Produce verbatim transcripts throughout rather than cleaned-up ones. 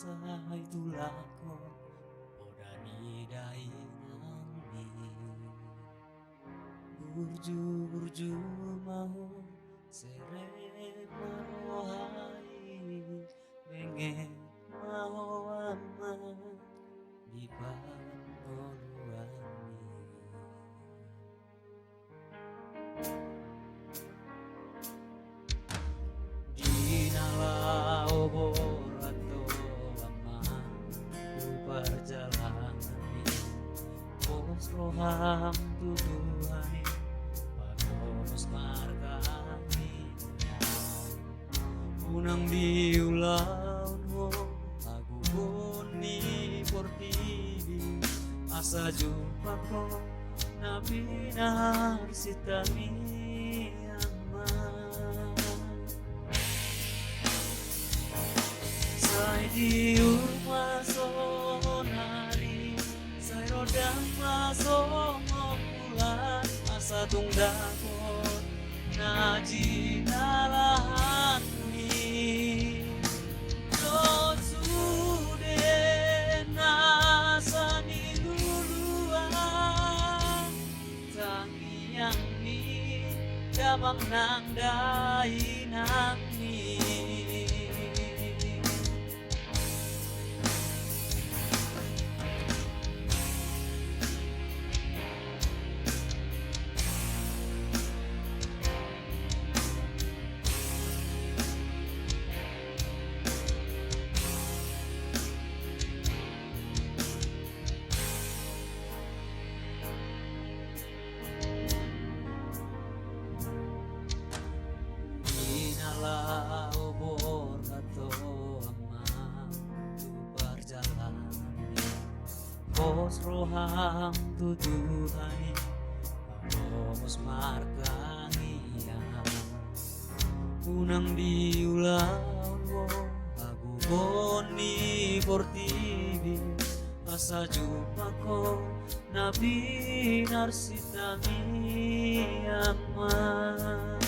Sai tulak ho poda ni dainangmi. Burju-burju ma ho, serep ma rohai, benget ma ho Amang di pangoluanmi. Di na laho borhat ho Amang tu parjalananmi, pos roham tu Tuhan i, pagomos marga ni Tuhan. Unang diulahon ho hagogoon ni portibi, asa jumpang ho na pinarsinta ni Amang. Sai tiur ma sonari, sai rondang ma songon bulan, asa tung dapot na jinalahanmi. Dohot sude nasa niluluan, tangiang ni damang nang dainang i. Di na laho borhat ho Amang tu parjalananmi, pos roham tu Tuhan i, pagomos marga ni Tuhan. Unang diulahon ho hagogoon ni portibi, asa jumpang ho na pinarsinta ni Amang.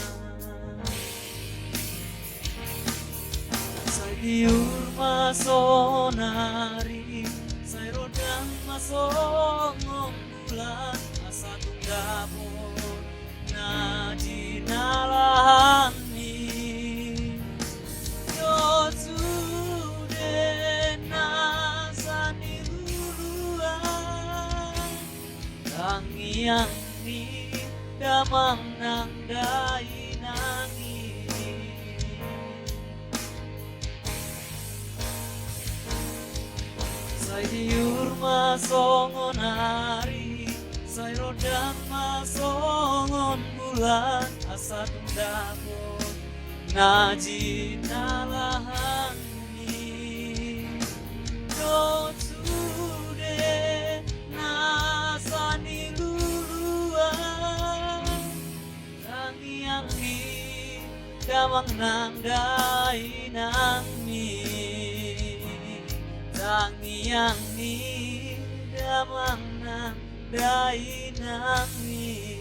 Sai tiur ma sonari, sai rondang ma songon bulan, asa tung dapot na jinalahanmi. Dohot sude nasa niluluan, tangiang ni damang nang dainang i. Sai tiur ma songon ari, sai rondang ma songon bulan, asa tung dapot na jinalahanmi. Dohot sude nasa niluluan, tangiang ni damang nang dainang i. Tangiang ni damang nang dainang i.